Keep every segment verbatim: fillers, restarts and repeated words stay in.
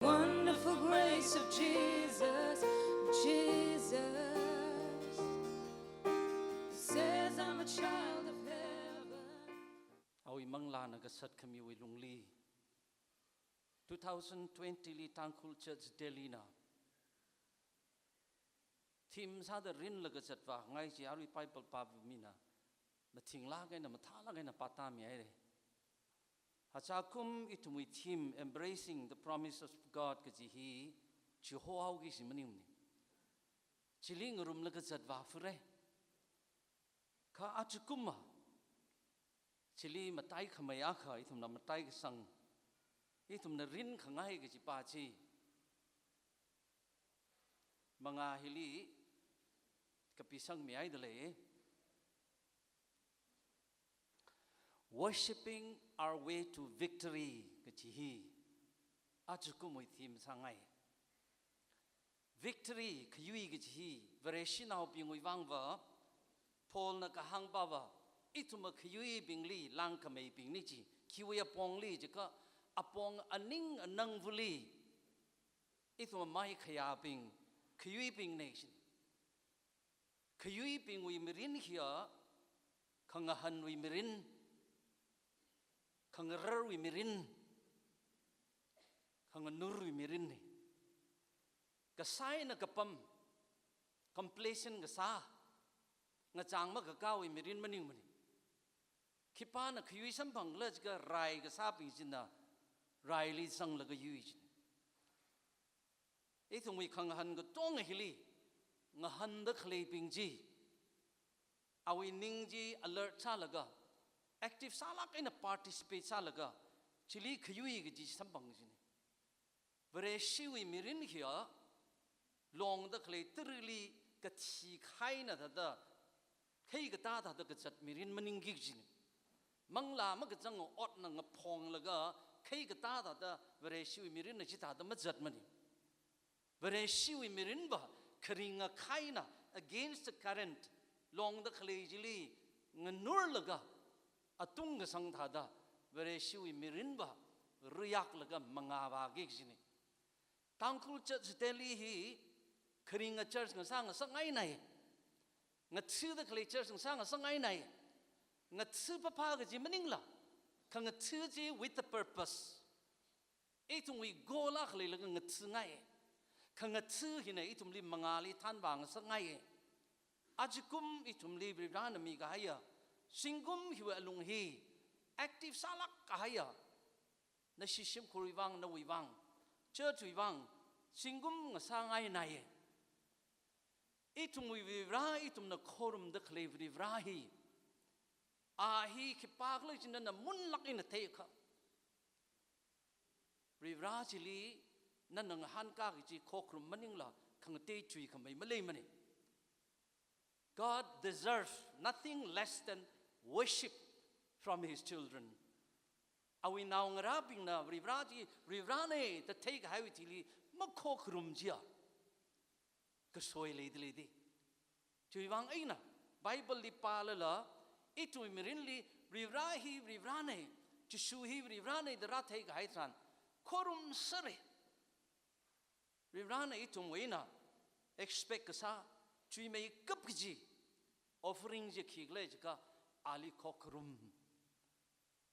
Wonderful grace of Jesus, Jesus says I'm a child of heaven. Awui manglāna kasat khamiwui lungli, two thousand twenty li Tangkhul Church Delhi na theme sāda rinlaga zatvāngai chi arui Bible pāva mina mathinglāk eina mathālāk eina pātāmihaira. Hachākum ithumwui theme Embracing the Promises of God kaji hi chihohaoki kaji maningmana. Chili ngarumlaga zatvāfura. Kha ajakumva chili mataikhamei akha, ithumna mataikasang, ithumna rinkhangai kajipa chi mangā hili kapisangmihaida lei. Worshipping our way to victory kaji hi ajakumwui theme sāngai. Victory, khayui kaji hi Vareshinaobingwui vangva, Paulna kahāngpava, ithumva khayuibingli langkhameibingna chi, khiwui apongli jiakha, apong aning anangvali ithumva maikhayābing, khayuibingna chi. Khayuibingwui mirin hiya, khangahanwui mirin, khangararwui mirin, khanganurwui mirinna. Kasā eina kapam, complacent kasā, ngachang makakāwui mirin maningmana. Khipāna khayui samphangkhala jiakha rai kasābing china raili zanglaga yui china. Ithumwui khangahan katonga hili ngahanda khaleibing chi, awui ning chi alert sālaga, active sālāk eina participate sālaga, chili khayui kaji samphang china. Vareshiwui mirin hiya, longda khalei tarali kathi khaina thāda, kheikatā thāda kazat mirin maningki kajina. Manglā makazang otna ngaphonglaga, kheikatā thāda Vareshiwui mirinna chithāda mazatmana. Vareshiwui mirinva kharinga khaina, against the current, longda khalei chili nganurlaga, atung kasang thāda Vareshiwui mirinva ruiyaklaga mangāvāki kajina. Tangkhul Church Delhi hi kharinga church ngasā ngasakngaina. Ngathada khalei church ngasā ngasakngaina. Ngathaphaphā kaji maningla, khangatha chi with a purpose. Ithumwui goal akha leilaga ngathangai. Khangatha hina ithumli mangāli thanvā ngasakngai. Ajakum ithumli Varivarana mikahaiya zingkum hiwui alung hi active sālāk kahaiya, nashi shimkhurwui vang, nawui vang, church wui vang, zingkum ngasāngaina. Ithumwui Varivara, ithumna khorumda khalei Varivara hi, a hi khipākhala chi nana munlāk eina theiakha, Varivara chili nana ngahānkā kaji khokharum maningla khangatei chuikhamei maleimana. God deserves nothing less than worship from his children. Awui naongarābingna Varivara chi Varivarana da theikahaiwui thili makhokharum chiya kasoi leida lei da. Chiwui vang eina Bible li pālala, ithumwui mirinli Varivara hi Varivarana, Jishu hi Varivarana da rātheikahai tharan, khorumsera. Varivarana ithumwui eina expect kasā, chuimeikap kaji offering chi khikhala jiakha, ali khokharum.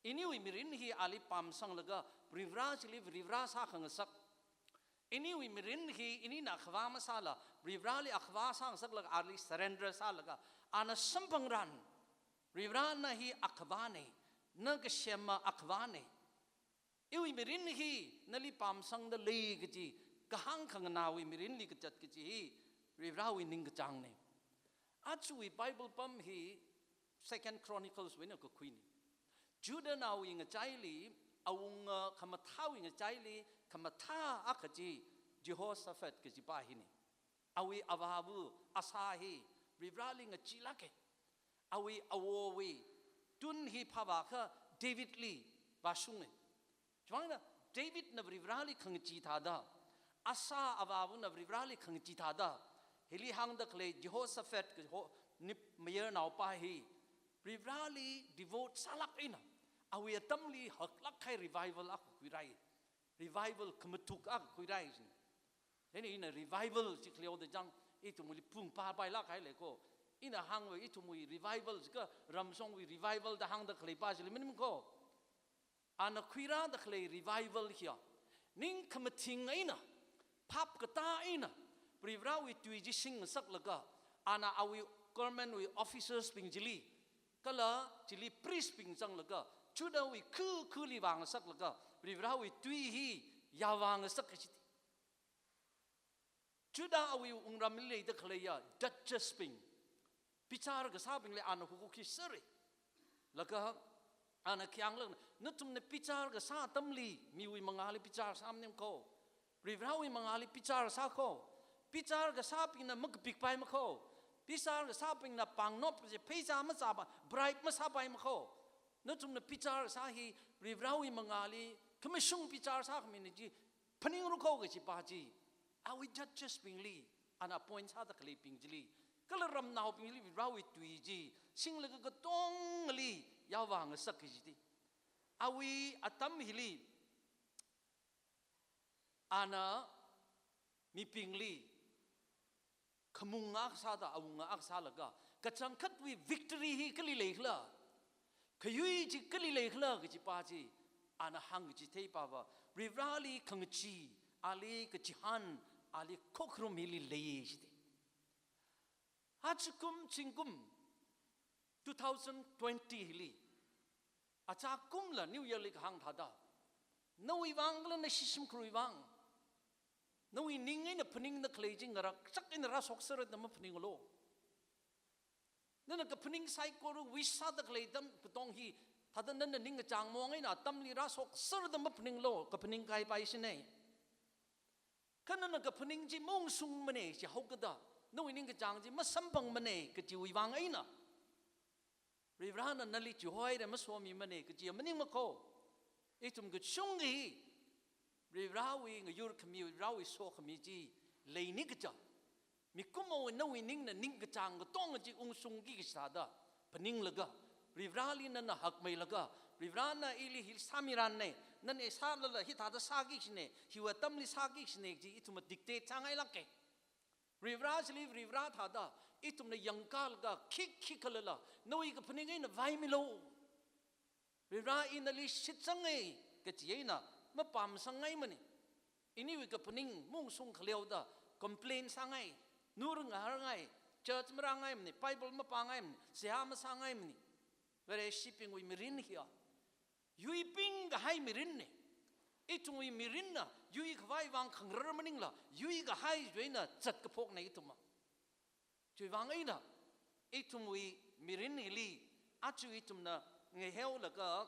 Iniwui mirin hi ali pamsanglaga Varivara chili Varivara sākhangasak. Iniwui mirin hi inina akhavā masāla, Varivarali akhavā sāngasaklaga ali surrender sālaga, ana samphangra. Varivara na hi akhavāna, na kasema akhavāna. Iwui mirin hi nali pamsangda lei kaji, kahāng khanganāwui mirinli kazat kaji hi Varivarawui ningkachāngna. Ajawui Bible pam hi Second Chronicles wui eina kakhuina. Judahnaowui ngachaili, awunga khamathāwui ngachaili khamathā akha chi Jehoshaphat kajipa hina. Awui avāva Asa hi Varivarali ngacheelāka. Awui awowui tun hi phāvākha Davidli vāshunga. Chivangna Davidna Varivarali khangachee thāda, Asa avāvana Varivarali khangachee thāda, hili hāngda khalei Jehoshaphat kaho nip mayarnaopa hi Varivarali devote sālāk eina, awui atamli haklāk kahai revival akha khuirai. Revival khamathuk akha khuirai jin. Chieina ina revival chi khaleoda chang, ithumli pung pa pai lāk hailei ko. Ina hāngwui ithumwui revival chi kha Ramsongwui revival da hāngda khalei pa chili maning ko. Ana khuirāda khalei revival hiya, ning khamathing eina, phap katā eina, Varivarawui tui chi sing ngasaklaga, ana awui government wui officers bing chili, kala chili priest bing zanglaga, Judahwui khu khuli vāngasaklaga, Varivarawui tui hi yāvāngasak kachiti. Judah awui wungramli leida khaleiya judges bing, bichar kasābingli ana hukuki sāra. Laga ana khi hāngla, nathumna bichar kasā atamli, miwui mangāli bichar sā maning ko. Varivarawui mangāli bichar sā ko. Bichar kasābingna makapik pai ma ko. Bichar kasābingna pāngnop kaji pheisā mazāpa, bribe masāpai ma ko. Nathumna bichar sā hi Varivarawui mangāli khamashung bichar sākhamina chi phaninglu ko kachi pa chi, awui judges bingli, ana appoint sāda khaleibing chili, kala ramnaobingli Varivarawui tui chi singlaga katongali yāvāngasak kachiti. Awui atam hili, ana mibingli khamung akha sāda, awunga akha sālaga, kachangkhatwui victory hi kali leikhala, khayui chi kali leikhala kachi pa chi, ana hāngkachi theipava, Varivarali khangachee, ali kachihān, ali khokharum hili lei chiti. Ajakum zingkum two thousand twenty hili, achākumla New Year li kahāng thāda, nawui vang kala nashi shimkhurwui vang, nawui ning eina phaningda khalei chi ngarakchak eina rāshokserda maphaninglu. Nana kaphaning saikora wish sāda khalei atam katong hi, thāda nana ningkachāng mong eina atamli rāshokserda maphaninglu, kaphaning kahai pai shinei. Kha nana kaphaning chi maungsungmanei, chi haokada, nawui ningkachāng chi masamphangmanei kajiwui vang eina, Varivarana nali chihoira masomimanei kaji maning ma ko. Ithum kachungkha hi, Varivarawui ngayurkhami, Varivarawui sokhami chi leini kaja, mikumowui nawui ningna ningkachāng katonga chi ungsungki kachi thāda phaninglaga, Varivarali nana hakmeilaga, Varivarana ili hi sāmirannei, nana sālala hithāda sāki kachinei, hiwui atamli sāki kachinei chi ithumna dictate sāngailāka. Varivara chili Varivara thāda ithumna yangkalaga khikhi khalala, nawui kaphaning eina vaimilu. Varivara, ina nali shitsanga kachi eina mapamsangngaimana. Iniwui kaphaning maungsung khaleoda complain sāngai, nur ngaharngai, church marāngaimana, Bible mapāngaimana, seihā masāngaimana. Vareshibingwui mirin hiya yuiping kahai mirinna. Ithumwui mirinna yuikhavai vang khangarar maningla, yuikahai chi eina zat kaphokna ithumva. Chiwui vang eina ithumwui mirin hili, aja ithumna ngaheolaga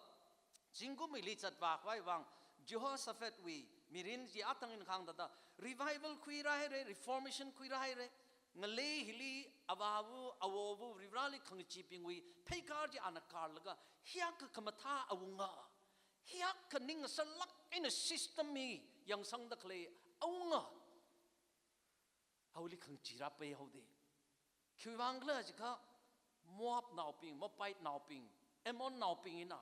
zingkum hili zatvākhavai vang, Jehoshaphatwui mirin chi atang eina kahāng thāda, revival khuirāhaira, reformation khuirāhaira, ngalei hili avāva, awowa, Varivarali khangacheebingwui pheikar chi ana karlaga, hiyākha khamathā awunga, hiyākha ning ngasarlāk eina system hi yangsangda khalei awunga, awuili khangachee rāpeihaoda. Khiwui vang khala jiakha, Moabnaobing, Moabitenaobing, Ammonnaobing hina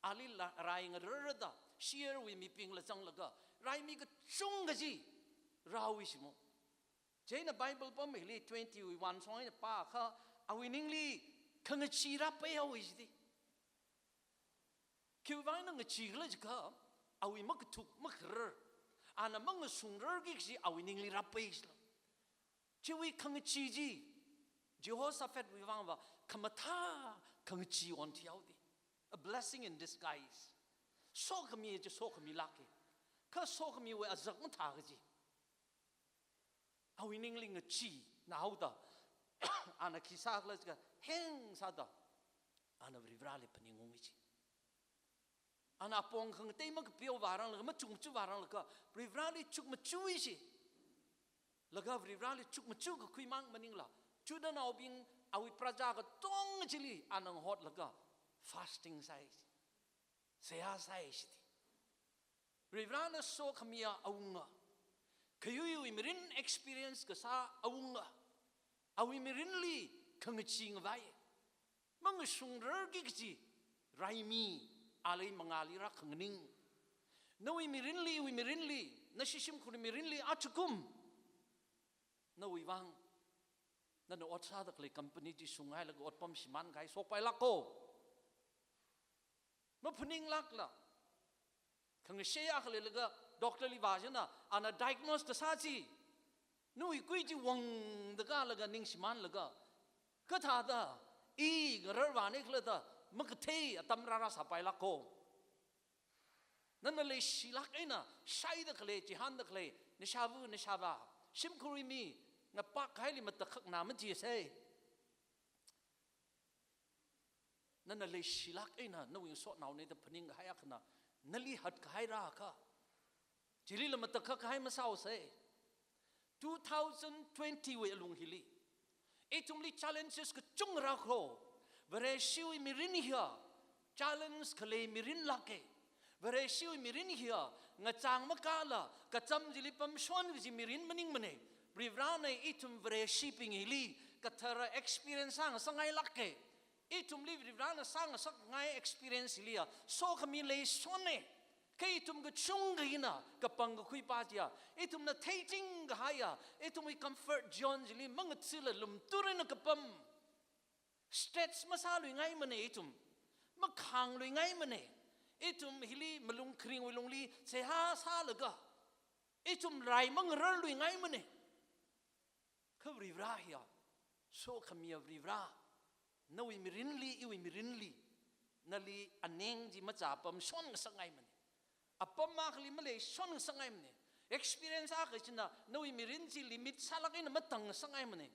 ali la-, rai ngararda, Seirwui mibingla zanglaga, raimi kachungkha chi rāhaowa shimo. Chieina Bible pam hili twenty wui one shong eina pākha, awui ningli khangachee rāpeihaowa chiti. Khiwui vang eina ngacheekhala jiakha, awui makathuk makarar, ana mangasungrarki kachi awui ningli rāpei chila. Chiwui khangachee chi, Jehoshaphatwui vangva khamathā khangachee onthuihaoda. A blessing in disguise. Sokhami chi sokhamilāka. Kha sokhamiwui azak mathā kaji. Awui ningli ngacheena haoda, ana khi sākhala jiakha, heng sāda, ana Varivarali phaningunga chi. Ana apong khangatei makapeo vāranglaga, machukmachu vāranglaga, Varivarali chukmachui chi. Laga Varivarali chukmachu kakhuimang maningla, Judahnaobing awui praja katonga chili ana ngahotlaga fasting sāi chi. Seihā sāi chiti. Varivarana sokhamiya awunga, khayuiwui mirin experience kasā awunga, awui mirinli khangachee ngavai, mangasungrarki kachi raimi ali mangāli rākhanganing. Nawui mirinli, iwui mirinli, nashi shimkhur mirinli, achukum nawui vang, nana ot sāda khalei company chi shungngailaga otpam shimānkahai shokpailāk ko. Maphaninglākla. Khangashei akha leilaga doctor li vāchina, ana diagnose kasā chi, nawui kui chi wangda kālaga ning shimānlaga, kathāda i ngararvāna khala da makathei atam rāra sāpailāk ko. Nana leishilāk eina shaida khalei, chihānda khalei, nashāva, nashāvā, shimkhurwui mi, ngapak kahaili matakhakna maji sei. Nana leishilāk eina nawui ngasotnaona da phaningkahai akhana, nali hatkahaira kha, chilila matakhak kahai masāusei. Two thousand twenty wui alung hili, ithumli challenges kachungkha rākho. Vareshiwui mirin hiya challenge khalei mirinlāke. Vareshiwui mirin hiya ngachang makāla kacham chili pamshon kaji mirin maningmane. Varivarana ithum Vareshibing hili kathara experience sāngasakngailāke. Ithumli Varivarana sāngasakngai experience hiliya sokhami leishonne. Kha ithum kachungkha hina kapangkakhui pa chiya, ithumna theiching kahaiya, ithumwui comfort zone chili mangathila lumtur eina kapam. Stretch masāluingaimane ithum. Makhāngluingaimane. Ithum hili malung kharingwui lungli seihā sālaga, ithum rai mangararluingaimane. Kha Varivara hiya, sokhamiya Varivara, nawui mirinli, iwui mirinli, nali aning chi machā pamshon ngasakngaimane. Apam akhali maleishon ngasakngaimane. Experience akha china nawui mirin chi limit sālāk eina matang ngasakngaimane.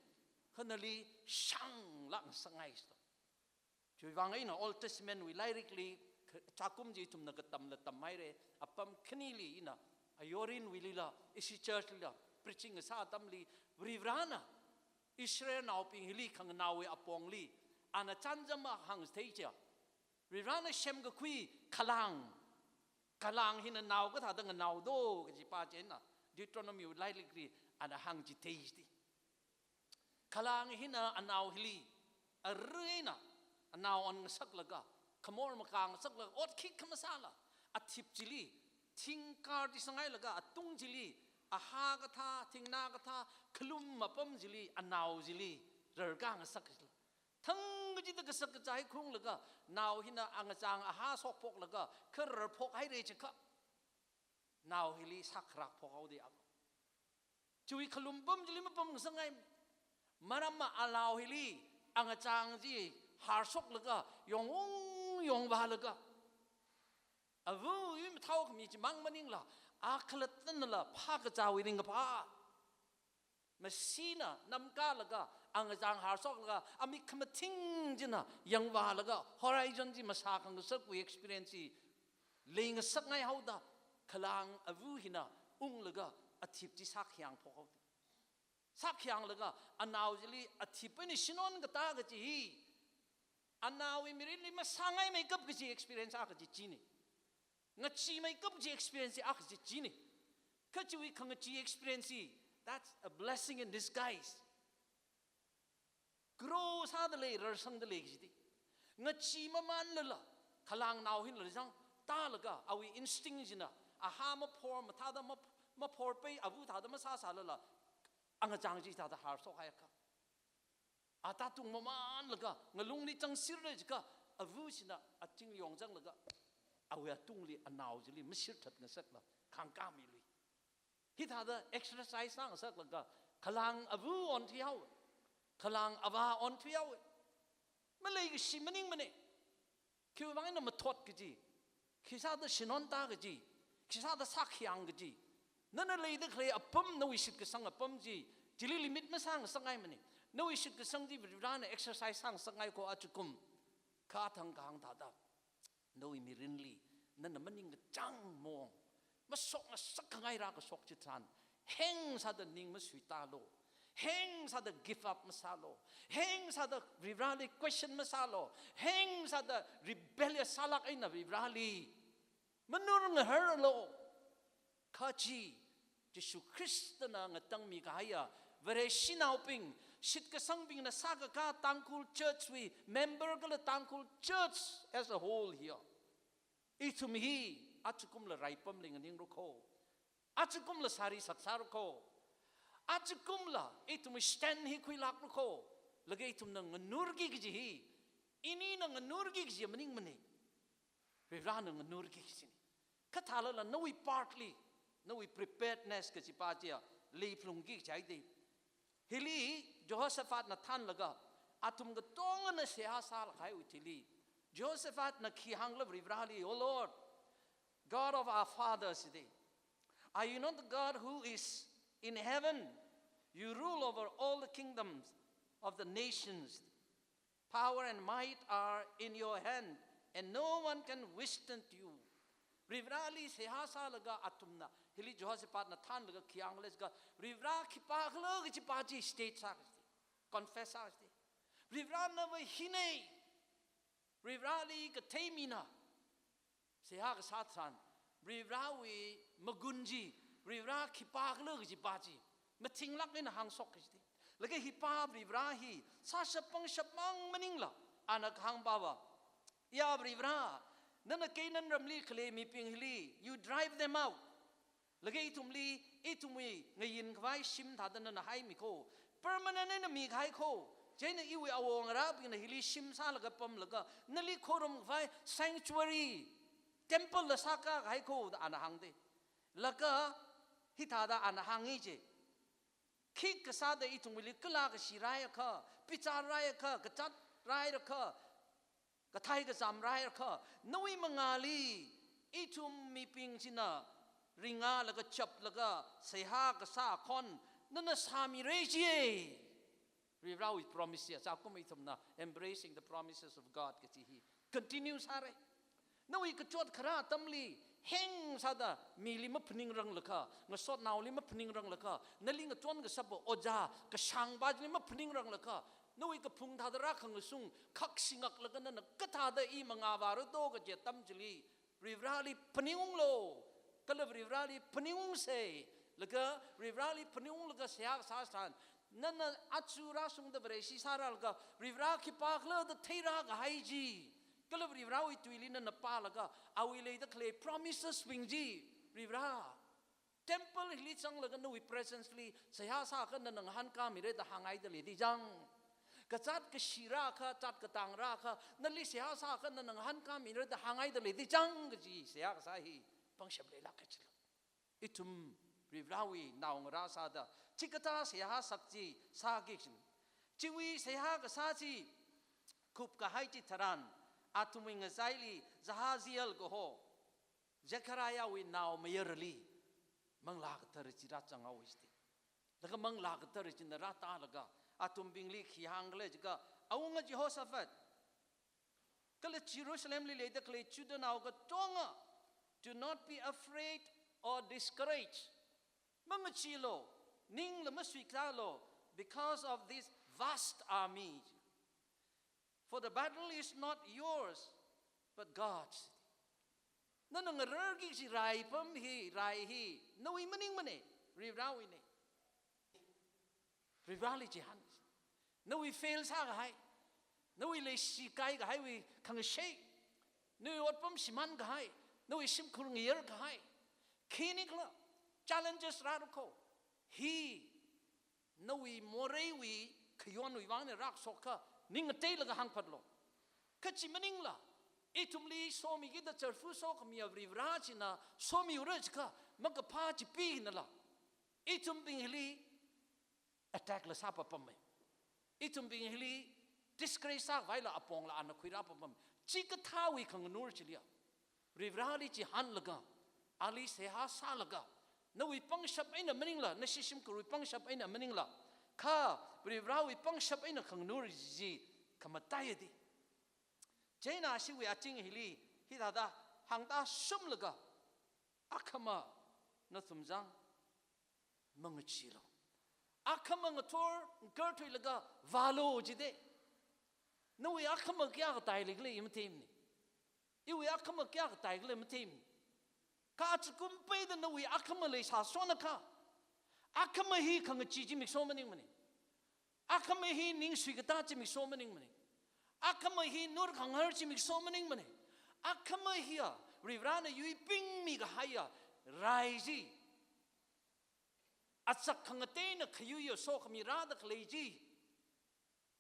Kha nali shanglāk ngasakngai sito. Chiwui vang eina Old Testament wui lairikli, kha-, chākum chi ithumna katamla tamhaire, apam khanili ina, ayorinwuilila, ishi church lila, preaching kasā atamli, Varivarana Israelnaobing hili khanganāwui apongli, ana chānjam akha hāngchithei chiya, Varivarana semkakhui khalāng, khalāng hina nao kathāda nganao do kaji pa china, Deuteronomy wui lairikli ana hāngchithei chiti. Khalāng hina anao hili, arui eina anao on ngasaklaga, khamor makā ngasaklaga, ot khikha masāla, athip chili, thingkar chi sangailaga, atung chili, ahā kathā, thingna kathā, khalum apam chili, anao chili rarkā ngasak chila, thang kachida kasak kachai khunglaga, nao hina angachang ahā shokphoklaga, kharar phokhaire chikha, nao hili sākharak phokhaoda ava. Chiwui khalum pam chili mapam ngasakngai. Maramva anao hili angachang chi harshoklaga, yongwung yongvālaga, ava iwui mathāokhami chimang maningla, a khalattana la phākazāwui ringkaphā. Masina namkalaga, angachang harshoklaga, amik khamathing china yangvālaga, horizon chi masākhangasakwui experience chi leingasakngaihaoda, khalāng ava hina unglaga athip chi sākhayang phokhaoda. Sākhayanglaga anao chili athip eina shinon katā kaji hi, anaowui mirinli masāngaimeikap kaji experience akha chi chine. Ngacheemeikap kaji experience akha chi chine. Kha chiwui khangachee experience hi, that's a blessing in disguise. Grow sāda lei, rarsangda lei kajiti. Ngachee mamānlala, khalāng nao hina rizang tālaga, awui instinct china, ahā maphor, mathāda map-, maphorpai, ava thāda masāsālala, angachang chi thāda harshok haikha. Ata tung mamānlaga, ngalungli changshirra jiakha, ava china achingli yongzanglaga, awui atungli anao chili mashirthat ngasakla, khangkāmilui. Hithāda exercise sāngasaklaga, khalāng ava onthuihaowa, khalāng avā onthuihaowa. Maleikashi maningmane. Khiwui vang eina mathot kaji, khisāda shinon tā kaji, khisāda sākhayang kaji, nana leida khalei apam, nawui shitkasang apam chi, chili limit masāngasakngaimane. Nawui shitkasang chi Varivarana exercise sāngasakngai ko achukum. Kha thang kahāng thāda, nawui mirinli, nana maningkachāng mong, mashokngasakkhangai rākashok chitharan, heng sāda ning masuitālu, heng sāda give up masālu, heng sāda Varivarali question masālu, heng sāda rebellious sālāk eina Varivarali manurngaharlu. Kha chi, Jishu Khristana ngatangmi kahaiya, Vareshinaobing, shitkasangbingna sākakā Tangkhul Church wui member kala Tangkhul Church as a whole hiya, ithum hi Ajakumla raipamli nganingrakho. Ajakumla sari saksārakho. Ajakumla ithumwui stand hi khuilākrakho. Laga ithumna nganurki kaji hi, inina nganurki kaji maningmana. Varivarana nganurki kajina. Kathālala nawui part li, nawui preparedness kajipa chiya leiphalungki kaji haida. Hili Jehoshaphatna thānlaga, athum katongana seihā sālakahaiwui thili, Jehoshaphatna khi hāngla Varivarali, "O Lord, God of our fathers," da. "Are you not the God who is in heaven? You rule over all the kingdoms of the nations. Power and might are in your hand, and no one can withstand you." Varivarali seihā sālaga athumna, hili Jehoshaphatna thānlaga khi hāngla jiakha, Varivara khipākhala kajipa chi state sā kaji, confess sā kaji. Varivara nava hina. Varivarali kathei mina seihā kasā tharan, Varivarawui magun chi, Varivara khipākhala kajipa chi, mathinglāk eina hāngshok kaji. Laga hipa Varivara hi sāshap pangshap mang maningla, ana kahāngpava, "Ya Varivara, nana Canaan ramli khalei mibing hili, you drive them out. Laga ithumli, ithumwui ngayin khavai shim thāda nana haimikho. Permanent eina mikahai kho. Chieina iwui awo ngarābingna hili shim sālaga pamlaga, nali khorumkhavai sanctuary, temple la sākakahai kho," da ana hāngda. Laga hithāda ana hānga ji. Khikha sāda ithumwuili kala kashi rāakha, bichar rāakha, kazat rāakha, kathei kazam rāakha, nawui mangāli ithum mibing china ringālaga chaplaga seihā kasā akhon nana sāmira ji. Varivarawui promise ya, ajakum ithumna embracing the promises of God kaji hi continue sāra. Nawui kachot kharā atamli heng sāda mili maphaningranglakha, ngasotnaoli maphaningranglakha, nali ngachon kashapva ojā kashāngva chili maphaningranglakha, nawui kaphung thāda rākhangasung khak shingaklaga nana kathāda i mangā vāra do kaji atam chili, Varivarali phaningunglu, kala Varivarali phaningungsa, laga Varivarali phaningunglaga seihā kasā tharan, nana aja rāshungda Vareshi sārālaga, Varivara khipākhala da theirākahai chi, kala Varivarawui tuili nana pālaga, awui leida khalei promises bing chi, Varivara, temple hili zanglaga nawui presence li seihā sākha nana ngahānkāmira da hānghaida leida chang. Kazat kashi rāakha, zat katang rāakha, nali seihā sākha nana ngahānkāmira da hānghaida leida chang kaji seihā kasā hi pangshap leilāka jila. Ithum Varivarawui naongarā sāda chikathā seihā sak chi sāki kajina. Chiwui seihā kasā chi kupkahai chitharan, athumwui ngachaili Jahaziel kaho Zechariahwui naomayarali Manglā Kathara chi rāzanghaowa jida. Laga Manglā Kathara china rātālaga, athumbingli khi hāngkhala jiakha, Awunga Jehoshaphat, kala Jerusalemli leida khalei Judahnao katonga, do not be afraid or discouraged. Mangacheealu, ningla masuikasālu, because of this vast army. For the battle is not yours, but God's. Nana ngararki kaji rai apam hi, rai hi, nawui maningmana, Varivarawuina. Varivarali chihān. Nawui fail sākahai, nawui leishi kaikahaiwui khangashei, nawui otpam shimānkahai, nawui shimkhur ngayarkahai, khinikhala challenges rāra kho, hi nawui moreiwui khayonwui vang eina rākashok kha, ning ngateilaga hāngphatlu. Kha chi maningla, ithumli somikida charfu sokhamiya Varivara china somiura jiakha, makaphā chipinala ithumbing hili attack la sāpapama. Ithumbing hili disgrace sākhavai la apongla ana khuirāpapama. Chikathāwui khanganur chiliya, Varivarali chihānlaga, ali seihā sālaga, nawui pangshap eina maningla, nashi shimkhurwui pangshap eina maningla, kha Varivarawui pangshap eina khanganur chi khamataiya di. Chieina ashiwui azing hili hithāda hāngtāshumlaga, akhama nathum zang mangacheealu. Akhama ngathor ngakarthuilaga vālu jida. Nawui akhama kayākha taili khala i matheimana. Iwui akhama kayākha taili khala matheimana. Kha ajakum peida nawui akhama leisāshonakha, akhama hi khangachee zimiksho maningmana. Akhama hi ning suikatā zimiksho maningmana. Akhama hi nur khanghar zimiksho maningmana. Akhama hiya Varivarana yuipingmi kahaiya rai chi, achak khangateina khayuiya sokhami rāda khalei chi,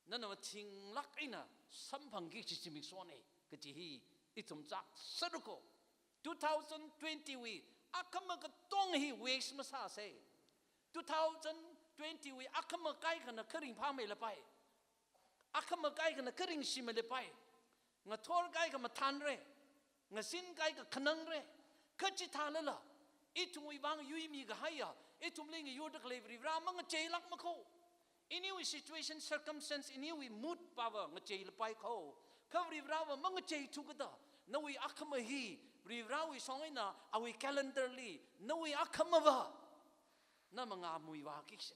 nana mathinglāk eina samphangki kaji zimikshona kaji hi ithum chāksaru ko. Two thousand twenty wui akhama katong hi waste masāsa. Two thousand twenty wui akhama kaikhana kha ringphāmeilapai. Akhama kaikhana kha ringshimeilapai. Ngathor kaikha mathānra. Ngazin kaikha khanangra. Kha chithālala, ithumwui vang yuimi kahaiya, ithumli ngayurda khalei Varivara mangacheilākma ko. Iniwui situation, circumstance, iniwui mood pava ngacheilapai ko. Kha Varivarava mangacheithu kada, nawui akhama hi, Varivarawui shong eina awui calendar li, nawui akhamava na mangāmui vāki kaji.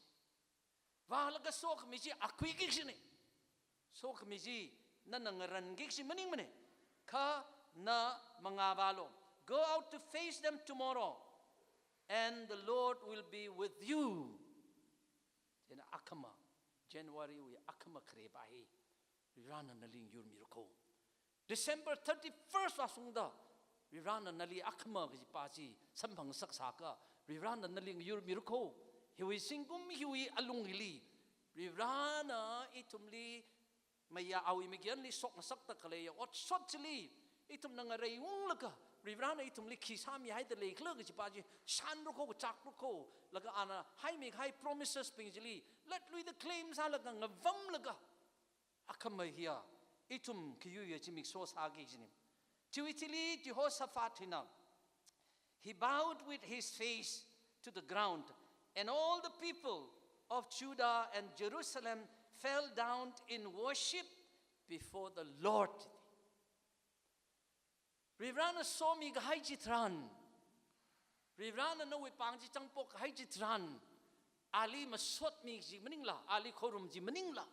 Vālaga sokhami chi akhuiki kajina. Sokhami chi nana ngaranki kaji maningmana. Kha na mangā vālu. Go out to face them tomorrow, and the Lord will be with you. Chieina akhama, January wui akhama khare pa hi Varivarana nali ngayurmiru ko. December thirty-first vāshungda, Varivarana nali akhama kaji pa chi samphang saksaka, Varivarana nali ngayurmiru ko. Hiwui zingkum hiwui alung hili, Varivarana ithumli mayā awui mikyanli shokngasakta khaleiya otshot chili, ithumna ngareiunglaga, Varivarana ithumli khi sāmihaida leikhala kaji pa chi shānru ko, kachākru ko, laga ana haimi kahai promises bing chili latluida claim sālaga ngavamlaga, akhama hiya ithum khayuiya zimiksho sāki kajina. Chiwui thili Jehoshaphat hina, he bowed with his face to the ground, and all the people of Judah and Jerusalem fell down in worship before the Lord. Varivarana somi kahai chitharan, Varivarana nawui pāng chi changpok kahai chitharan, ali masotmi kaji maningla, ali khorum kaji maningla.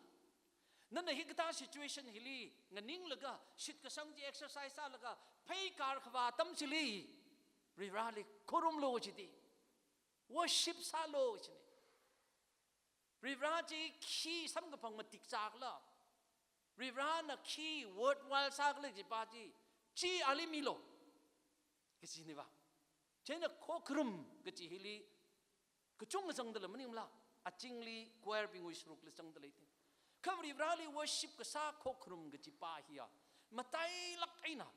Nana hikathā situation hili nganinglaga, shitkasang chi exercise sālaga, pheikar khavā atam chili, Varivarali khorumlu kajina. Worship sālu kajina. Varivara chi khi samkaphang matik sākhala, Varivarana khi worthwhile sākhala kaji pa chi, chi ali milu kajina va. Chieina khokharum kaji hili kachungkha zangdalei maningmala, azingli choir bingwui sarukla zangdalei te. Kha Varivarali worship kasā khokharum kaji pa hiya, matailāk eina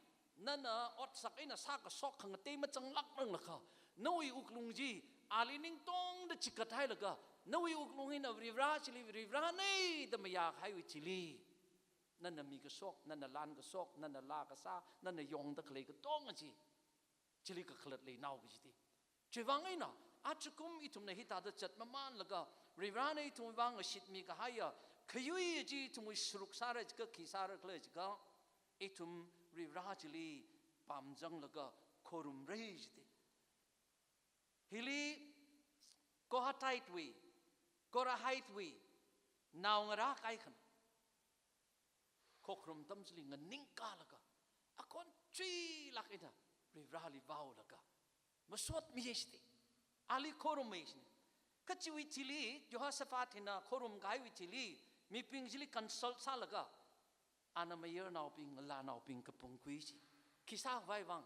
nana otsak eina sākashok khangatei mazanglākranglakha, nawui wuklung chi ali ningtongda chigathailaga, nawui wuklung hina Varivara chili, Varivarana da mayākahaiwui chili, nana mikashok, nana lānkashok, nana laa kasā, nana yongda khalei katonga chi, chili kakhalat leinao kajina. Chiwuivang eina, ajakum ithumna hithāda zatmamānlaga, Varivarana ithumwui vang ngashitmi kahaiya khayui chi ithumwui saruk sāra jiakha, khi sāra khala jiakha, ithum Varivara chili pamzanglaga khorumra jida. Hili Kohathite wui, Korahite wui naongarā kaikhana khokharum atam chili nganingkalaga, akhon chuilāk eina Varivarali vaolaga masotmiya jida. Ali khorummiya jida. Kha chiwui thili, Jehoshaphat hina khorumkahaiwui thili, mibing chili consult sālaga, ana mayarnaobing, ngalānaobing kapungkhui chi. Khi sākhavai vang,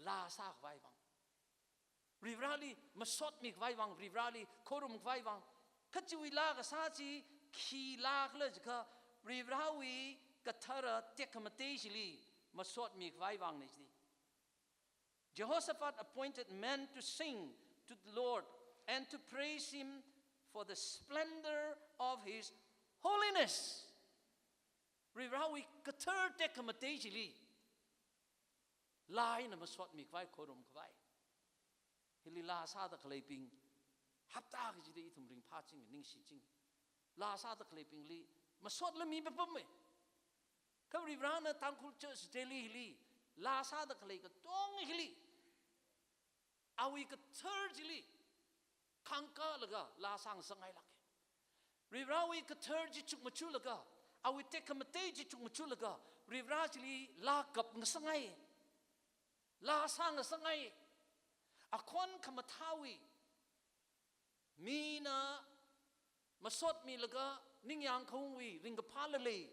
laa sākhavai vang. Varivarali masotmikhavai vang, Varivarali khorumkhavai vang. Kha chiwui laa kasā chi khi laakhala jiakha, Varivarawui kathara tekhamatei chili masotmikhavai vangna jida. Jehoshaphat appointed men to sing to the Lord and to praise him for the splendor of his holiness. Varivarawui kathar tekhamatei chili laa eina masotmikhavai, khorumkhavai. Hili laa sāda khaleibing, hapta kachida ithum ringphāching, ningshichinga. Laa sāda khaleibingli masotla mipapama. Kha Varivarana Tangkhul Church Delhi hili laa sāda khalei katonga hili, awui kathar chili khangkalaga laa sāngasakngailāka. Varivarawui kathar chi chukmajalaga, awui tekhamatei chi chukmajalaga, Varivara chili laa kapngasakngai, laa sāngasakngai. Akhon khamathāwui, mina masotmilaga ningyāng khaungwui ringkaphāla lei.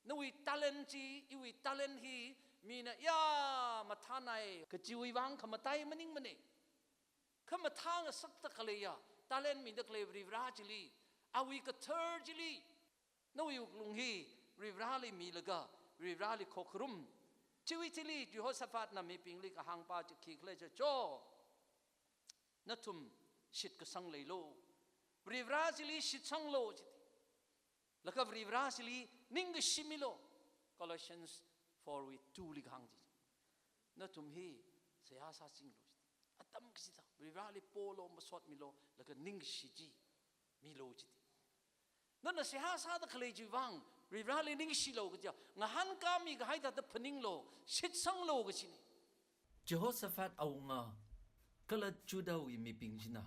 Nawui talent chi, iwui talent hi Mina ya mathānai kachiwui vang khamatai maningmana. Khamathā ngasakta khaleiya, talent mida khalei Varivara chili, awui kathar chili, nawui wuklung hi Varivarali milaga, Varivarali khokharum. Chiwui thili Jehoshaphatna mibingli kahāngpa chi khikhala jiakha, nathum shitkasang leilu. Varivara chili shitsanglu jiti. Laga Varivara chili ningkashi milu. Colossians four wui two li kahāng chi. Nathum hi seihā sāchinglu jiti. Atam kachida Varivarali polu, masot milu, laga ningkashi chi milu jiti. Nana seihā sāda khalei chiwui vang Varivarali ningshilu kaja, ngahānkāmi kahai thāda phaninglu, shitsanglu kajina. Jehoshaphat awunga kala Judahwui mibing china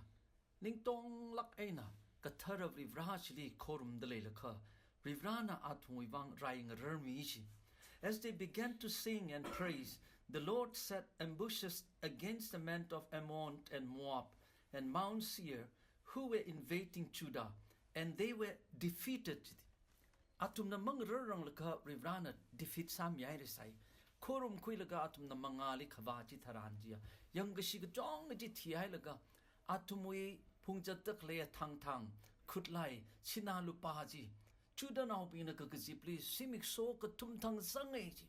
ningtonglāk eina kathara Varivara chili khorumda leilakha, Varivarana athumwui vang rai ngararmi chi. As they began to sing and praise, the Lord set ambushes against the men of Ammon and Moab and Mount Seir, who were invading Judah, and they were defeated. Athumna mangararranglakha Varivarana defeat sāmihaira sai. Khorumkhuilaga athumna mangāli khavā chitharan chiya, yangkashi kachong chi thihailaga, athumwui phungzatda khalei athangthang, khutlai, sinā lupā chi, Judahnaobingna kakazipli zimiksho kathumthang zanga chi.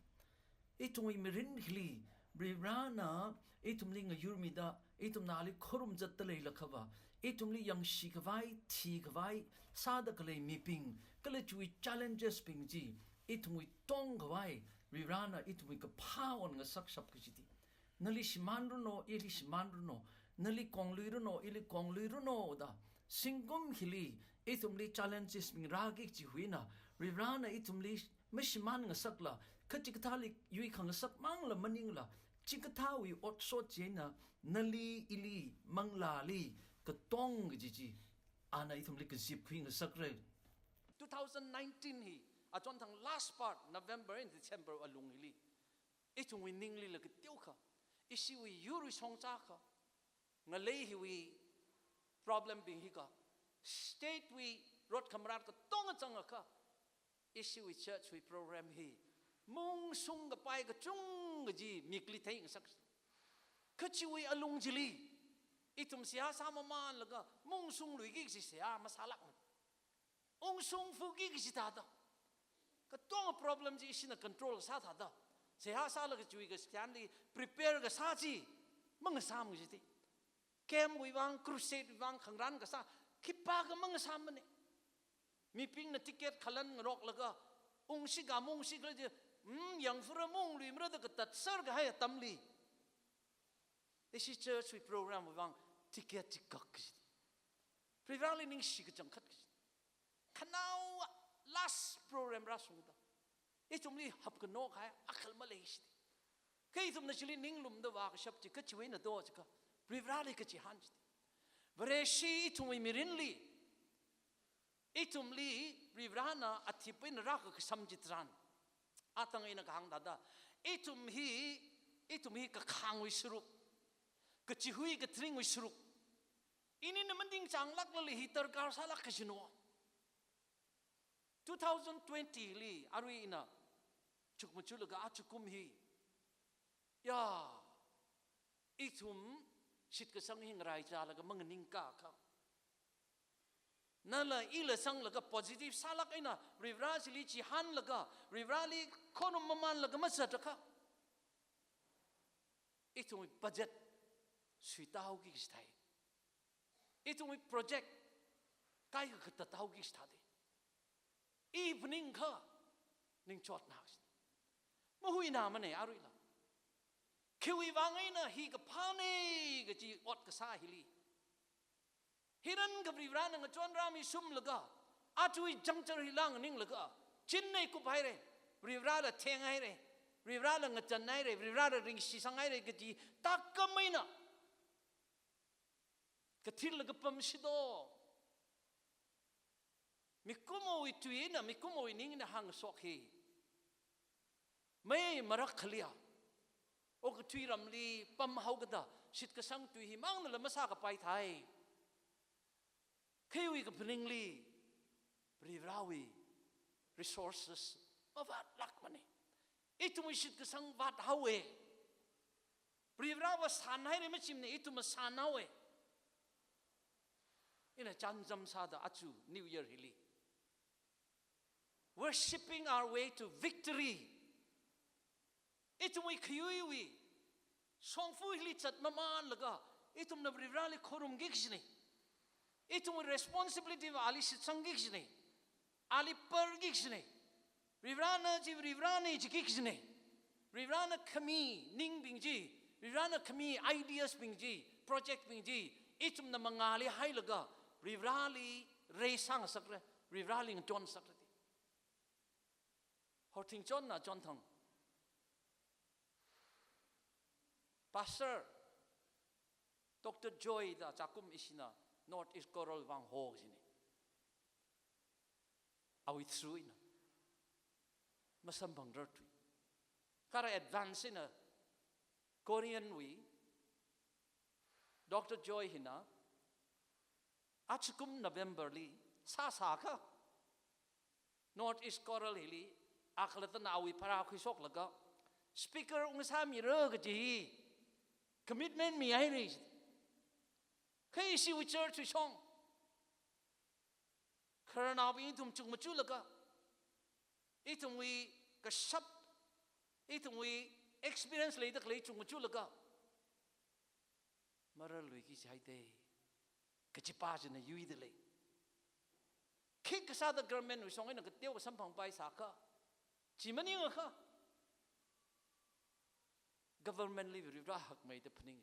Ithumwui mirin hili Varivarana ithumli ngayurmida, ithumna ali khorumzatda leilakhava, ithumli yangshi khavai, thi khavai sāda khalei mibing, kala chiwui challenges bing chi ithumwui tong khavai Varivarana ithumwui kaphā onngasakshap kajiti. Nali shimānranu, ili shimānranu, nali kongluiranu, ili kongluiranu da, zingkum hili ithumli challenges bing rāki kaji hi eina, Varivarana ithumli mashimān ngasakla, kachikathāli yuikhangasak mangla maningla, chikathāwui otshot chieina nali ili manglāli katong kaji chi ana ithumli kazipkhui ngasakra. Two thousand nineteen hi achonthang last part, November and December alung hili, ithumwui ninglila kateokha, ishiwui yurwui shongzakha, ngalei hiwui problem bing hikha, state wui rot khamarat katonga zangakha, ishiwui church wui program hi mungsung kapai kachungkha chi mikli theingasak. Kha chiwui alung chili ithum seihā sāmamānlaga mungsungluiki kaji seihā masālākmana. Ungsungfuiki kaji thāda, katonga problem chi ishina control kasā thāda, seihā sālaga chiwui Christian li prepare kasā chi mangasām kajiti. Camp wui vang, crusade wui vang khangarān kasā khipākha mangasāmana. Mibingna ticket khalan ngaroklaga, ungshika maungshikhala chi, mm, yangfura maungluimara da katatser kahai atamli, ishi church wui program wui vang ticket chi kak kajiti. Varivarali ningshi kachangkhat kaji. Khanaowa last program rāshungda, ithumli hapkhanok kahai akhal maleishiti. Kha ithumna chili ninglumda vākashap chi kachiwui eina do jiakha, Varivarali kachihān jiti. Vareshi ithumwui mirinli, ithumli Varivarana athip eina rākakasam chitharan, atang eina kahāng thāda, ithum hi, ithum hi kakhangwui sharuk, kachihui katharingwui sharuk, inina maningchānglāklala hi darkar sālāk kajina. Two thousand twenty li arui ina chukmajalaga ajakum hi, ya, ithum shitkasang hi ngaraichālaga manganingkakha, nala ila sanglaga positive sālāk eina Varivara chili chihānlaga, Varivarali khorum mamānlaga mazatakha, ithumwui budget suitāhaoki kaji thāi. Ithumwui project kaikha katathaoki kaji thāda, i phaningkha ningchotna kaji. Mahuinamana aruila. Khiwui vang eina hi kaphāna kaji ot kasā hili, hirankha Varivarana ngachonrāmi sumlaga, aja hi juncture hila nganinglaga, chinna kuphaira, Varivarala thenghaira, Varivarala ngachonhaira, Varivarala ringshisanghaira kaji takam eina kathil laga pamshi do. Mikumowui tui eina, mikumowui ning eina hāngshok hi, mei marak khalia, okathui ramli pamhaokida shitkasang tui hi mangnala masākapai thāi. Kha iwui kaphaningli Varivarawui resources mavātlākmana. Ithumwui shitkasang vāthaowa. Varivarāva sānhaira machimana, ithumva sānhaowa. Ina chānjam sāda aja New Year hili, worshipping our way to victory. Ithumwui khayuiwui shongfa hili zatmamānlaga, ithumna Varivarāli khorumki kajina. Ithumwui responsibility va ali shitsangki kajina. Ali parki kajina. Varivarāna chi Varivarāna jiki kajina. Varivarāna khami ningbing chi, Varivarāna khami ideas bing chi, project bing chi, ithumna mangāli hailaga, Varivarāli reisāngasakra, Varivarāli ngaton ngasakra. Horthing chonna chonthang, Pastor Doctor Joy da chākum ishina North East Choral vang ho kajina. Awui through eina masamphang rarthui. Kha advance eina Korean wui Doctor Joy hina ajakum November li sāsākha, North East Choral hili akhalattana awui pharā khuishoklaga, speaker ungsāmira kaji hi commitment mihaira. Kha ishiwui church wui shong, khararnaobing ithum chukmajalaga, ithumwui kashap, ithumwui experience leida khalei chukmajalaga, mararluiki jihaida kajipa china yuida lei. Khikha sāda government wui shong eina kateokha samphangpaisākha, chi maningakha government li Varivarā hakmeida phaning.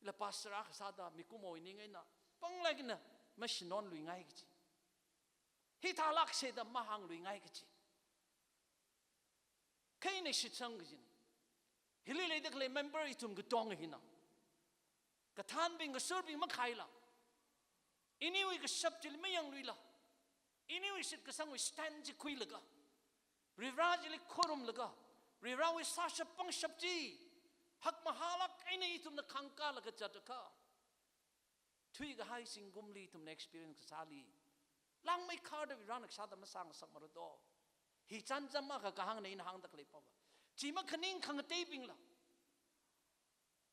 Ila pastor akha sāda mikumowui ning eina panglāk eina mashinonluingai kaji, hithālāksa da mahāngluingai kaji, kha ina shitsang kajina. Hili leida khalei member ithum katonga hina, kathānbing kasurbing makhaila, iniwui kashap chili mayangluila, iniwui shitkasangwui stand chi khuilaga, Varivarā chili khorumlaga, Varivarāwui sāshap pangshap chi hakmahālāk eina ithumna khangkālaga zatakha, thuikahai zingkumli ithumna experience kasāli, langmeikharda Varivarāna kasāda masāngasakmara do. Hi chānjam akha kahāngna ina hāngda khalei pava. Chi makhaning khangateibingla,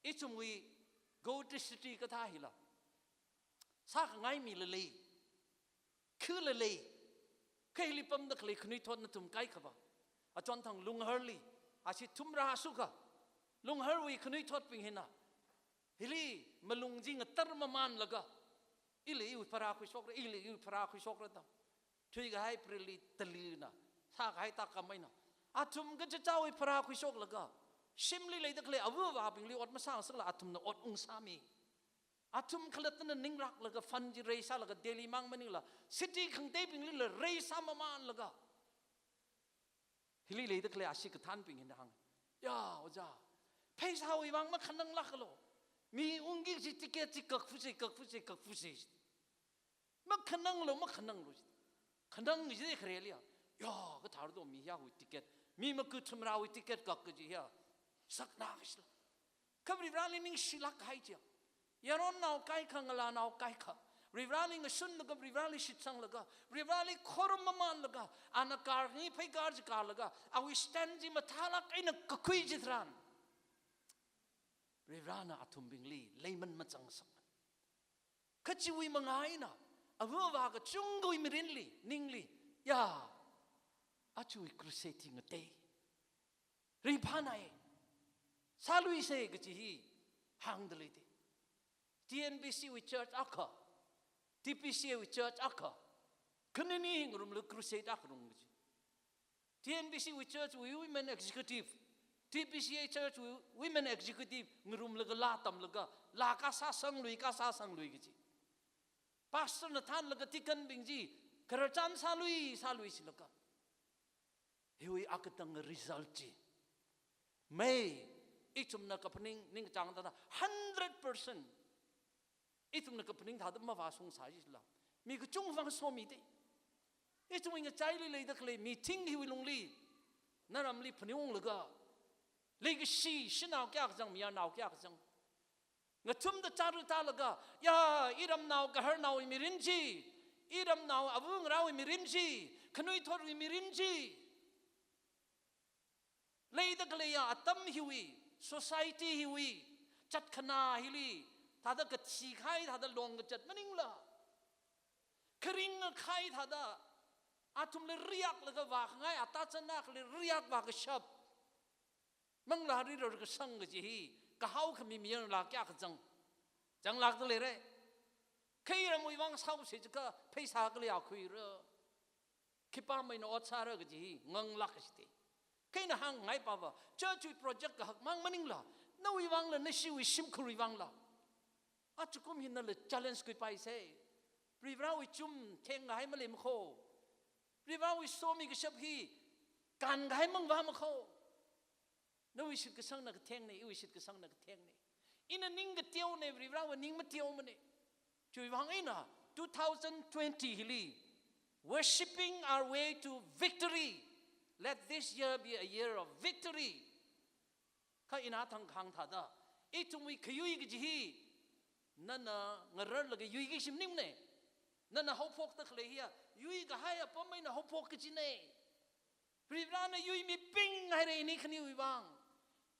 ithumwui Guwahati City kathā hila sākhangai mila lei, khila lei. Kha hili pamda khalei khanuithot nathum kaikhava, achonthang Lungharli, ashi thumrā shukha, Lungharwui khanuithotbing hina hili malung chi ngatar mamānlaga, ili iwui pharā khuishokra, ili iwui pharā khuishokra da, thuikahai April li Delhi na sākahai tākam eina, athum kachichāwui pharā khuishoklaga, shimli leida khalei ava avābingli ot masāngasakla athumna ot ungsāmi. Athum khalattana ninglāklaga fund chi reisālaga Delhi mang maningla, city khangateibinglila reisā mamānlaga, hili leida khalei ashi kathānbing hina hānga, ya, ojā, pheisāwui vang makhananglāklo. Mi ungki kaji ticket chi kakfusa, kakfusa, kakfusa. Makhananglo, makhananglo. Khanang jida khareliya, ya, kathar do mi hiya hui ticket, mi maku thumrāwui ticket kak kaji hiya sakna kashila. Kha Varivarāli ningshilāk kahai chiya, yaronnao kaikha, ngalānao kaikha, Varivarāli ngashunlaga, Varivarāli shitsanglaga, Varivarāli khorum mamānlaga, ana karni pheikar chi karlaga, awui stand chi mathālāk eina kakhui chitharan, Varivarāna athumbingli leiman mazangsang. Kha chiwui mangā eina, ava avā kachungkhawui mirinli, ningli, ya, ajawui crusade hi ngatei, ringphānai, sāluisa kaji hi hāngda leida. T N B C wui church akha, T P C A wui church akha, khanini ngarumlaga crusade akha rum kaji. T N B C wui church wui women executive, T P C A church wui women executive ngarumlaga laa tamlaga, laa kasā sanglui, kasā sanglui kaji. Pastor na thānlaga deacon bing chi khararchan sālui, sālui silaga, hiwui akatang result chi, mei, ithumna kaphaning ningkachāng thāda hundred percent ithumna kaphaning thāda mavāshungsai jila, mi kachungkha vāshomi da. Ithumwui ngachaili leida khalei meeting hiwui lungli, naramli phaningunglaga, leikashi shanao kayākha zang, mayarnao kayākha zang, ngathumda chara tālaga, ya, iramnao gaharnaowui mirin chi, iramnao ava ngarāwui mirin chi, khanuithotwui mirin chi, Leida khaleiya atam hiwui, society hiwui, chatkhana hili, thāda kathi kahai, thāda long kachat maningla, kharing kahai thāda, athumli riyaklaga vākhangai, ata chana khali riyak vākashap. Manglāli rarkasang kaji hi, kahao khami mayarla kayākha zang, zanglākda leira. Kha iramwui vang sāusi jiakha, pheisā kali akhuira. Khipāmeina ot sāra kaji hi, nganglāk kajite. Kha ina hāngngai pava, church wui project kahak mang maningla, nawui vangla, nashiwui shimkhurwui vangla, achukum hi nala challenge khuipaisa. Varivarawui chum thengkahai maleimana kho. Varivarawui somi kashap hi kānkahai mangvāmana kho. Nawui shitkasangna kathengna, iwui shitkasangna kathengna. Ina ning kateona, Varivarawui ning mateomana. Chiwui vang eina, two thousand twenty hili, worshipping our way to victory. Let this year be a year of victory. Kha ina thang khang thāda, ithumwui khayui kaji hi, nana ngararlaga yuiki kaji maningmana. Nana haophokda khalei hiya, yuikahai apam eina haophok kajina. Varivarana yuimiping haira ini khaniwui vang.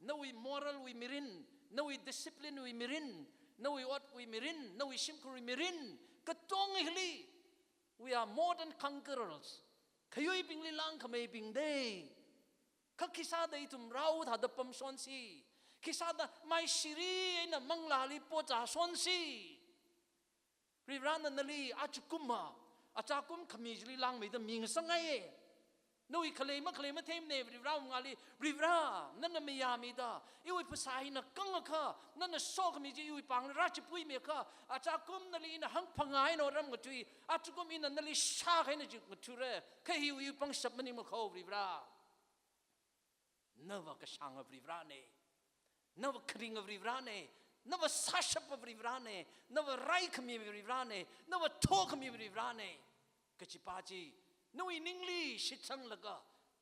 Nawui moral wui mirin, nawui discipline wui mirin, nawui otwui mirin, nawui shimkhurwui mirin, katonga hili, we are more than conquerors. Khayuibingli langkhameibingna. Kha khisāda ithum rao thāda pamshonsi. Khisāda maishiri eina manglāli pochāshonsi. Varivarana nali achukumva, achakum khami chili langmeida mingasakngaiya. Nawui khalei makhalei matheimana, Varivarawui mangāli, Varivara, nana mayāmida, iwui phasā hina kangakha, nana sokhami chi iwui pāngli rāchipuimeikha, achakum nali ina hangphangā eina otram ngathui, achukum ina nali shākha eina chi ngathura, kha hiwui pangshap maningmana kho, Varivara. Nava kashānga Varivarana. Nava kharinga Varivarana. Nava sāshapa Varivarana. Nava raikhami Varivarana. Nava thokhami Varivarana. Kajipa chi, nawui ningli shitsanglaga,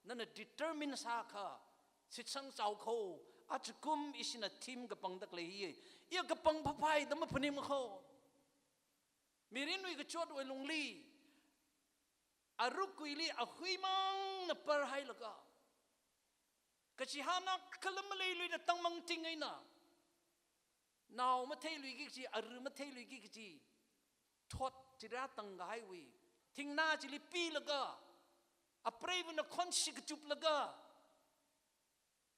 nana determine sākha, shitsang chao kho, achukum ishina theme kapangda khalei hi, iya kapang phaphaida maphaningmana kho. Mirinwui kachotwui lungli, arukuili ahuimangna parhailaga, kachihāna khalam maleiluida tangmang ting eina, nao matheiluiki kaji, aru matheiluiki kaji, thot chira tangkahaiwui, thingnā chili pilaga, apreivana khonshi kachuplaga,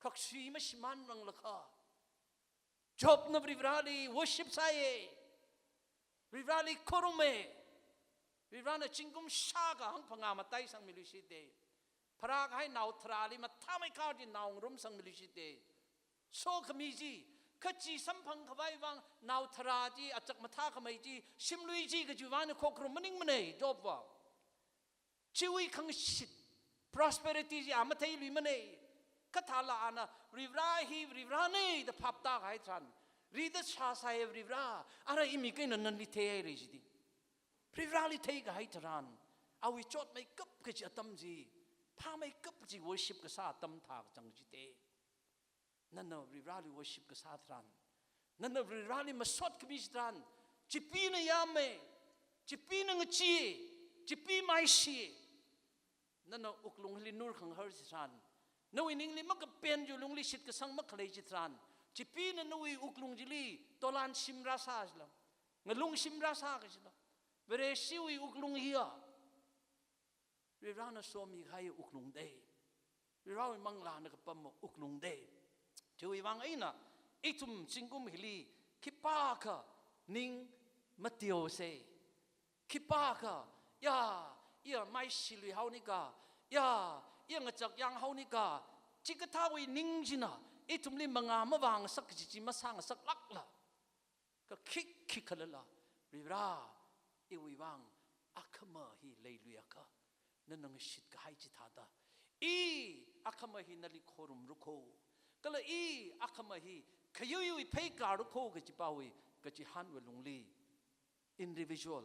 khaksui mashimānranglakha, Jobna Varivarali worship sāya. Varivarali khoruma. Varivarana zingkum shākha hangphangā mataisangmiluishita. Pharākahai nao tharāli mathāmeikha chi nao ngarumsangmiluishita. Sokhami chi, kha chi samphang khavai vang nao tharā chi, achak mathākhamei chi, shimlui chi kajiwui vangna khokharum maningmana, Jobva. Chiwui khangashit, prosperity chi a matheiluimana. Kha thāla ana, Varivara hi Varivarana da phaptākahai tharan, rida shāsai Varivara, ara imi kha eina nali theihaira jida. Varivarali theikahai tharan, awui chotmeikap kaji atam chi, phāmeikap kaji worship kasā atam thākachang jida. Nana Varivarali worship kasā tharan, nana Varivarali masot khami chitharan, Chipeena yāma, Chipeena ngachee, Chipee maishi. Nana wuklung hili nurkhanghar chitharan, nawui ningli makapen chiwui lungli shitkasang makhalei chitharan, Chipeena nawui wuklung chili tolan shim rāsā chila, ngalung shim rāsā kachila, Vareshiwui wuklung hiya Varivarana somikahai wuklungna. Varivarawui manglāna kapama wuklungna. Chiwui vang eina, ithum zingkum hili khipākha ning mateosa. Khipākha, ya, iya maishiluihaonika, ya, iya ngachak yanghaonika, chikathāwui ning china ithumli mangā mavāngasak kaji chi masāngasaklākla, kha khikha khalala, Varivara, iwui vang akhama hi leiluiakha, nana ngashitkahai chithāda, i akhama hi nali khorumra kho, kala i akhama hi khayuiwui pheikāra kho kajipawui kachihānwui lungli, individual,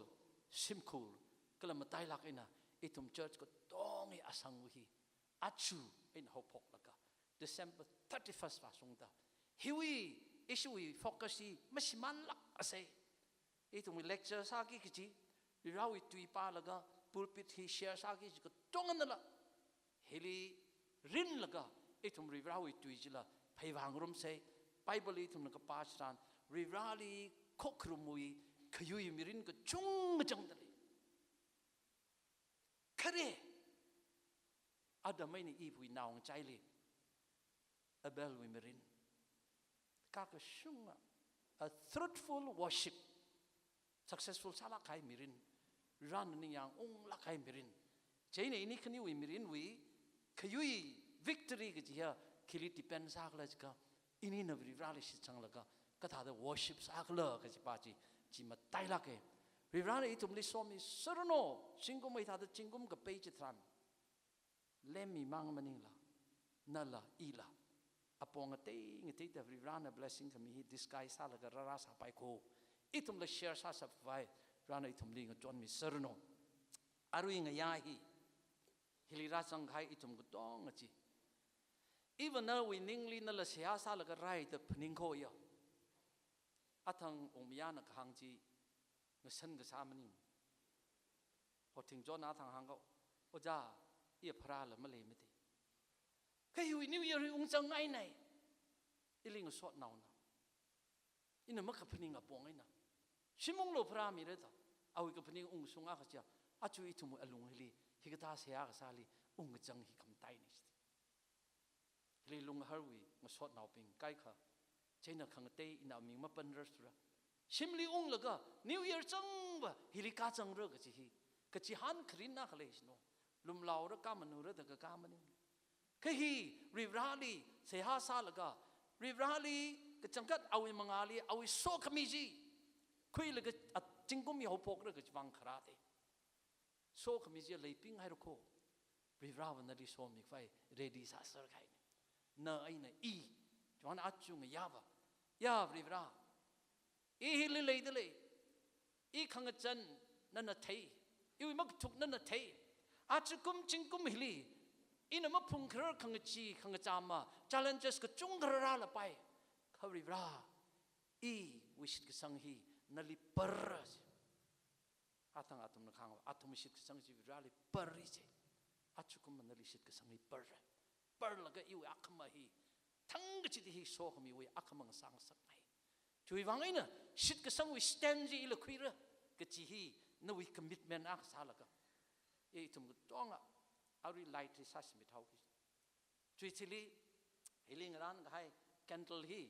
shimkhur, kala matailāk eina ithum church katongwui asangwui hi, aja eina haophoklaga, December thirty-first vāshungda, hiwui, ishiwui focus hi mashimānlāksa. Ithumwui lecture sāki kaji, Varivarawui tui pālaga, pulpit hi share sāki kaji katonganala, hili rinlaga, Ithum Varivarāwui tui chila pheivangarumsa. Bible ithumna kapā chitharan, Varivarāli khokharumwui khayui mirin kachungkha changda lei. Khare, Adam eina Eve wui naongachaili Abelwui mirin, kakashunga, a fruitful worship, successful sālāk kahai mirin, Varivarāna ningyāng unglāk kahai mirin. Chieina ini khaniwui mirinwui khayui victory kaji hiya khili depend sākhala jiakha, inina Varivarāli shitsanglaga kathāda worship sākhala kajipa chi, chi matailāka. Varivarāna ithumli somi sāranu, zingkum hithāda zingkum kapei chitharan, lemmi mang maningla, nala ila apong ngatei ngateida Varivarāna blessing khami hi disguise sālaga rārāsāpai kho. Ithumla share sāsāpai, Varivarāna ithumli ngachonmi sāranu. Arui ngayā hi, hili rāzang kahai ithum katonga chi, even nawui ningli nala seihā sālaga rāida phaning kho ya. Athang ungmayana kahāng chi ngasan kasā maning. Hothing John athang hāng kho, "Ojā, iya pharāla maleimada. Kha hiwui New Year hi ungzangngainai. Ili ngasotnaona. Ina makaphaning apong eina shim unglu pharāmira" da. Awui kaphaning ungshunga kaja, aja ithumwui alung hili hikathā seihā kasāli ungkazang hi khamataina chida. Hili lungharwui ngasotnaobing kaikha, chieina khangatei ina aming mapanrarthura. Shimli unglaga New Year zangva hili kazangra kaji hi, kachihān kharinna khalei shino. Lumlaora kamanura da kakā maning. Kha hi Varivarāli seihā sālaga, Varivarāli kachangkhat awui mangāli, awui sokhami chi khuilaga, a, zingkum hi haophokra kaji vang kharā te. Sokhami chi leipinghairakho. Varivarāva nali somikhavai ready sāser kahaina. Na eina i, chivang aja ngayāva, ya Varivarā, i hili leida lei. I khangazan nana thei. Iwui makathuk nana thei. Ajakum zingkum hili ina maphungkharar khangachee khangachama challenges kachungkha rālapai. Kha Varivarā, iwui shitkasang hi nali parra. Athang athumna kahāng, athumwui shitkasang chi Varivarāli parra je. Ajakum nali shitkasang hi parra. Parlaga iwui akhama hi, thangkachida hi sokhamiwui akhama ngasāngasakngai. Chiwui vang eina shitkasangwui stand chi ila khuira kaji hi nawui commitment akha sālaga, ithum katonga arui light hi sāshimit haoki. Chiwui thili, hili ngarān kahai candle hi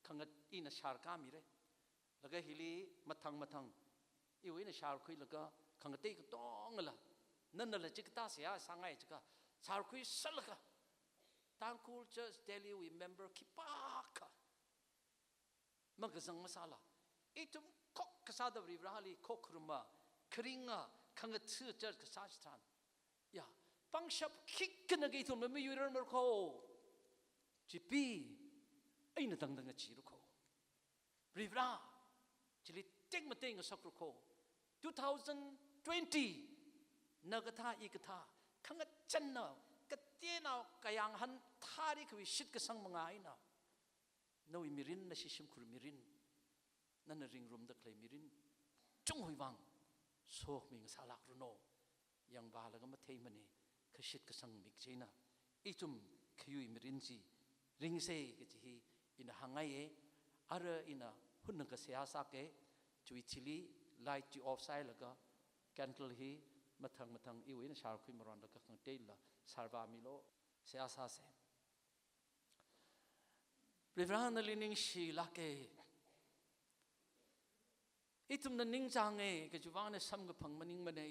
khangat ina shārkāmira. Laga hili mathang mathang iwui eina shārkhuilaga khangatei katongala, nanala chikathā seihā sāngai jiakha, shārkhuisālaga, Tangkhul Church Delhi wui member khipākha makazang masāla, ithum khokkha sāda Varivarāli khokharuma, kharinga, khangatha church kasā chitharan, ya, pangshap khikhana ithumla mayuirarmara kho. Chipeena tangda ngacheera kho. Varivarā, chili tekmatei ngasakra kho. Two thousand twenty, na kathā, i kathā, khangazanna, kateonao kayānghan thāri khavai shitkasang mangā eina, nawui mirin, nashi shimkhur mirin, nana ringrumda khalei mirin chungwui vang sokhami ngasālākranu. Yangvālaga matheimana, kha shitkasang mik chieina ithum khayui mirin chi ringsa kaji hi ina hāngngaiya. Ara ina hunna kaseihā sāka. Chiwui thili light chi off sāhailaga, candle hi mathang mathang iwui eina shārkhui maronlaga khangateila shārvāmilu. Seihā sāsa. Varivarā, nali ningshilāka. Ithumna ningchānga kaji vang eina samkaphang maningmana.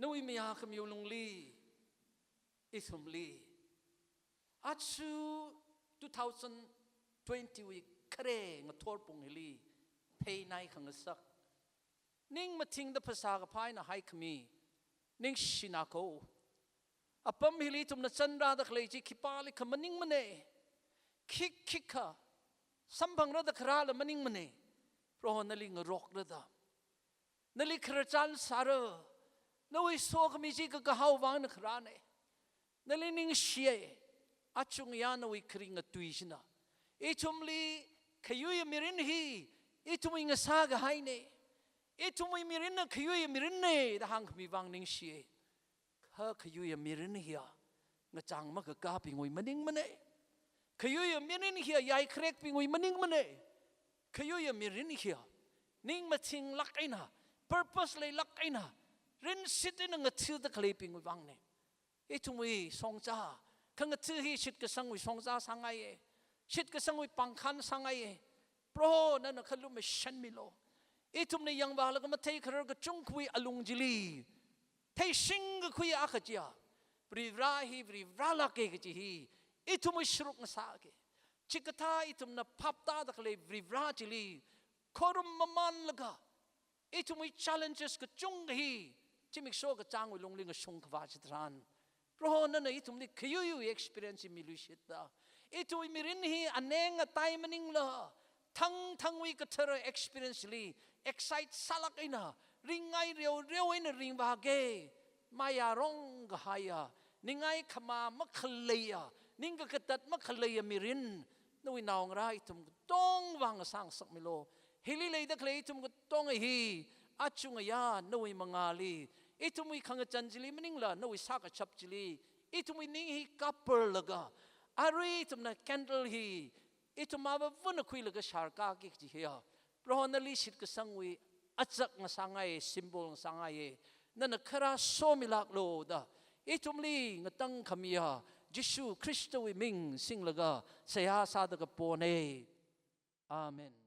Nawui mayākhamiwui lungli, ithumli, aja two thousand twenty wui khare ngathor pung hili pheinai khangasak, ning mathingda phasā kaphā eina haikhami, ningshina kho. Apam hili ithumna zangrāda khalei chi khipālikha maningmana. Khikkhikha samphangra da kharāla maningmana. Proho, nali ngarokra da, nali khararchan sāra. Nawui sokhami chi kakahao vang eina kharāna. Nali ningshiya. Aja ngayā nawui kharinga tui china ithumli khayui mirin hi ithumwui ngasā kahaina. Ithumwui mirinna khayui mirinna da hāngkhami vang ningshiya. Kha khayui mirin hiya ngachang makakābingwui maningmana. Khayuiya mirin hiya yaikharekbingwui maningmana. Khayuiya mirin hiya ning matinglāk eina, purpose leilāk eina, rinshit eina ngathada khaleibingwui vangna. Ithumwui shongza, khangatha hi shitkasangwui shongza sāngaiya. Shitkasangwui pāngkhān sāngaiya. Proho, nana kha lumashanmilu. Ithumna yangvālaga matheikharar kachungkhawui alung chili theishingkakhui akha chiya, Varivara hi Varivaralāka kaji hi ithumwui sharuk ngasāka. Chikathā ithumna phaptāda khalei Varivara chili khorum mamānlaga, ithumwui challenges kachungkha hi zimiksho kachāngwui lungli ngashung khavā chitharan, Proho, nana ithumli khayuiwui experience hi miluishitda, ithumwui mirin hi aneng atai maningla, thangthangwui kathara experience li excite sālāk eina, ringngai reoreo eina ringvāki. Mayarong kahaiya, ningai khama makhaleiya, ning kakatat makhaleiya mirin nawui naongarā ithum katonga vang sāngasakmilu. Hili leida khalei ithum katonga hi, achungaya nawui mangāli, ithumwui khangachān chili maningla nawui sākashap chili, ithumwui ning hi kaparlaga, arui ithumna candle hi ithum avāvana khuilaga shārkāki kaji hiya, Proho, nali shitkasangwui achak ngasāngaiya, symbol ngasāngaiya. Nana kharā somilāklu da ithumli ngatangkhamiya Jishu Khristawui ming singlaga seihā sāda kapona. Amen.